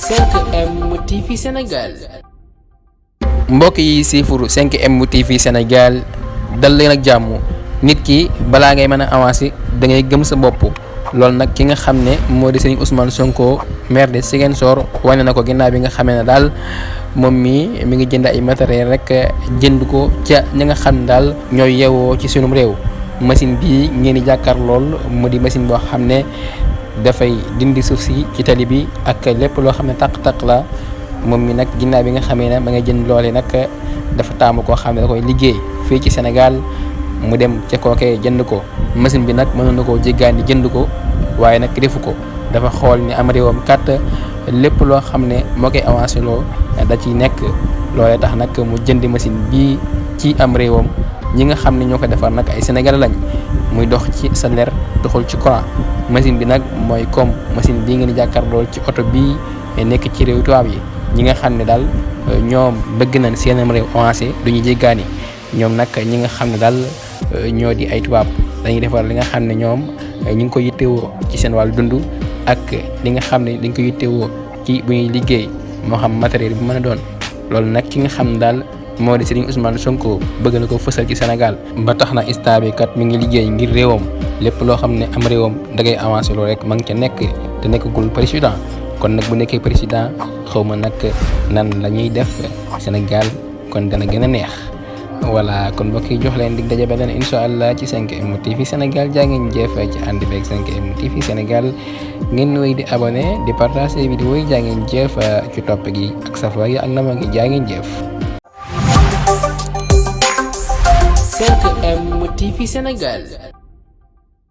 5M TV Sénégal. mbokk yi siifuru 5M TV Sénégal dal leen ak jàmm. nit ki balaa ngay mën a avancer da ngay gëm sa bopp loolu nag ki nga xam ne moo di Serigne Ousmane Sonko maire de Ziguinchor wane na ko ginnaaw bi nga xamee ne daal moom mi ngi jënd ay matériel rek jënd ko ca ñi nga xam ne daal ñooy yeewoo ci sunum réew. machine bii ngeen di jàkkaar lool mu di machine boo xam ne dafay dindi suuf si ci tali bi ak lépp loo xam ne taq-taq la moom mi nag ginnaaw bi nga xamee ne ma nga jënd loole nag dafa taamu koo xam ne da koy liggéey fii ci Sénégal mu dem ca kookee jënd ko. machine bi nag mënoon na koo jéggaani jënd ko waaye nag defu ko dafa xool ni am réewam kat lépp loo xam ne moo koy avancé loo da ciy nekk loolee tax nag mu jënd machine bii ci am réewam. ñi nga xam ne ñoo ko defar nag ay Sénégalais lañ muy dox ci salaire doxul ci courant. machine bi nag mooy comme machine bii ngeen di jàkkaar lool ci oto bii nekk ci réew tubaab yi ñi nga xam ne daal ñoom bëgg nañ seenam réew avancé duñu jéggaani ñoom nag ñi nga xam ne daal ñoo di ay tubaab dañuy defar li nga xam ne ñoom ñu ngi ko yittewoo ci seen wàllu dund ak li nga xam ne dañ ko yittewoo ci bu ñuy liggéey moo xam matériel bu mën a doon. loolu nag ki nga xam ne daal moo di Serigne Ousmane Sonko bëgg na ko fësal ci Sénégal ba tax na instant bi kat mi ngi liggéey ngir réewam lépp loo xam ne am réewam da ngay avancé loolu rek ma ngi ca nekk te nekkagul président kon nag bu nekkee président xaw ma nag nan la ñuy def Sénégal kon dana gën a neex. voilà kon mbokk yi jox leen dig daje beneen incha allah ci 5M TV Sénégal jaa ngeen jëf ci ànd beeg 5M TV Sénégal ngeen wéy di abonné di partager vidéo yi jaa ngeen jëf ci topp gi ak safa gi ak nama gi jaa ngeen jëf. 5M TV Sénégal.